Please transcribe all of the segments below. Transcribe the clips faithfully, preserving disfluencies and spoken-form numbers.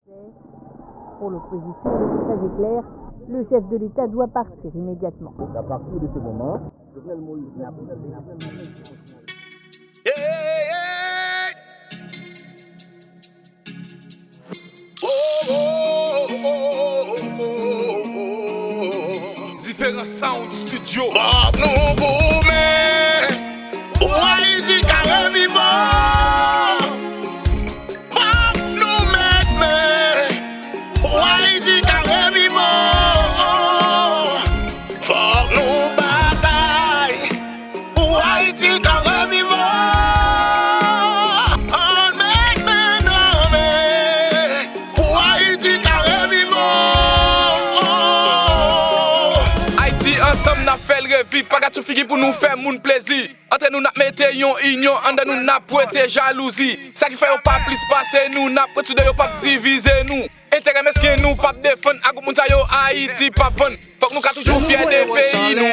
Pour l'opposition, le message est clair, le chef de l'État doit partir immédiatement. À partir de ce moment, Jovenel Moïse n'a plus Diferan Sound Studio. Fòk nou goumen pou Ayiti ka reviv. Fòk nou met men pou Ayiti ka reviv. Fòk nou batay pou Ayiti ka reviv. Ann met men nan men pou Ayiti ka reviv. Ayiti ansanm n ap fè l reviv. Pa gad sou figi pou nou fè moun plezi. Antre nou n ap mete yon inyon, anndan nou n ap wete jalouzi. Sa ki fè yo pa plis pase nou, n ap pran sou do yo, p ap divize nou. Enterè mesken nou p ap defann, a gwoup moun sa yo Ayiti p ap vann. Fòk nou ka toujou fyè de peyi nou.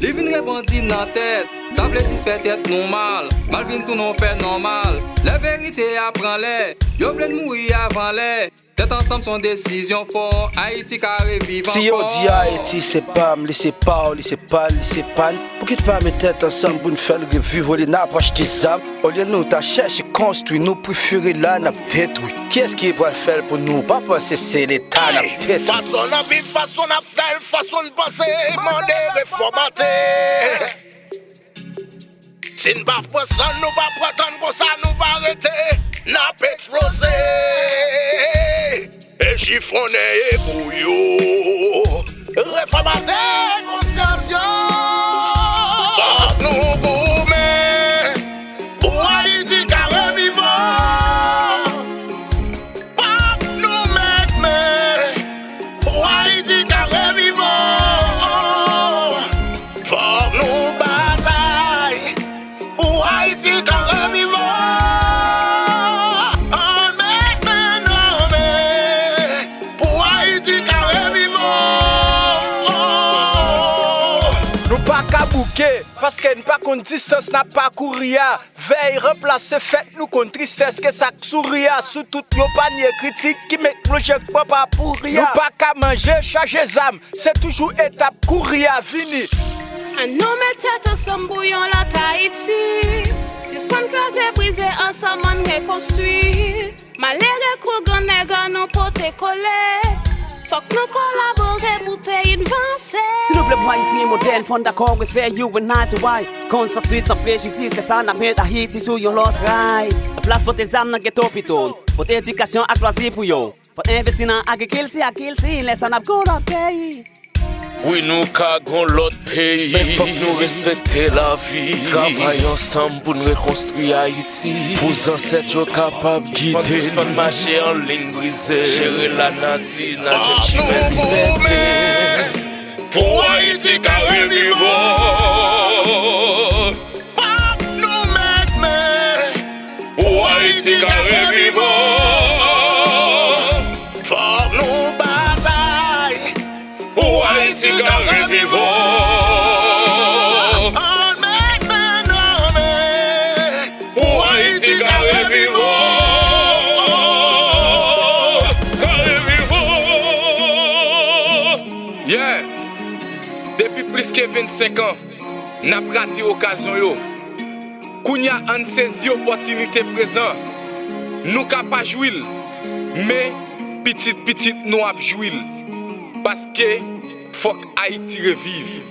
Li vin rebondi nan tèt, sa vle di fè tèt nou mal. Mal vin tounen yon fè nòmal. Lè verite a pran lè, yo vle n mouri avan lè. Tèt ansanm se yon desizyon fò, Ayiti ka reviv ankò. Si yo di Ayiti se pa m, li se pa w, li se pa l, li se pa n, poukit pa met tèt ansanm pou n fè l reviv? Olye n ap achte zam, olye nou ta chèche konstwi, nou prefere la n ap detwi. Kiyès ki pral fè l pou nou? Pa panse se Leta n ap detwi. Fason n ap viv, fason n ap fè l, fason n panse, mande refòmatè. Si n pa pran san, nou pa pran tan, konsa nou va rete, n ap eksploze. E chifonnen egou yo. Refòmatè, konsyans yo. Fòk nou goumen pou Ayiti ka reviv. Fòk nou met men pou Ayiti ka reviv. Fòk nou batay pou Ayiti ka reviv. Ann met men nan men pou Ayiti ka reviv. Nou pa ka bouke, paske n pa konn distans n ap pakouri a. Vèy ranplase fèt nou konn tristès ke sa k souri a sou tout yon panye kritik ki met plonje k pran pa pouri a. Nou pa ka manje, chaje zam, se toujou etap kouri a vini. Ann nou met tèt ansanm pou yon lòt Ayiti. Sispann kraze brize, ansanm ann rekonstwi. Malere kou grannèg an nou pote kole. Fòk nou kolabore pou peyi n vanse. Si nou vle pou Ayiti modèn, fò n dakò refè U N I T Y. Konsansis san prejidis, se sa n ap met Ayiti sou yon lòt ray. Nan plas pote zam nan geto pito, pote edikasyon ak lwazi pou yo. Fò n envesti nan agrikilti ak kilti, lè sa n ap gon lòt peyi. Wi, nou ka gon lòt peyi. Men fòk nou respekte lavi. Travay ansanm pou n rekonstwi Ayiti. Pou zansèt yo kapab gide n. Fò n sispann mache an liy brize. Jere lanati, naje nan chimen libète. Pou Ayiti ka reviv. Fòk nou met men. Pou Ayiti ka reviv. Fòk nou batay. Pou Ayiti ka reviv. Ann met men nan men. Pou Ayiti ka reviv. Ka reviv. Yeah. Depi plis ke vennsenk an, n ap rate okazyon yo. Kounye a, ann sezi opòtinite prezan. Nou ka pa jwi l, men pitit pitit nou ap jwi l. Paske fòk Ayiti reviv.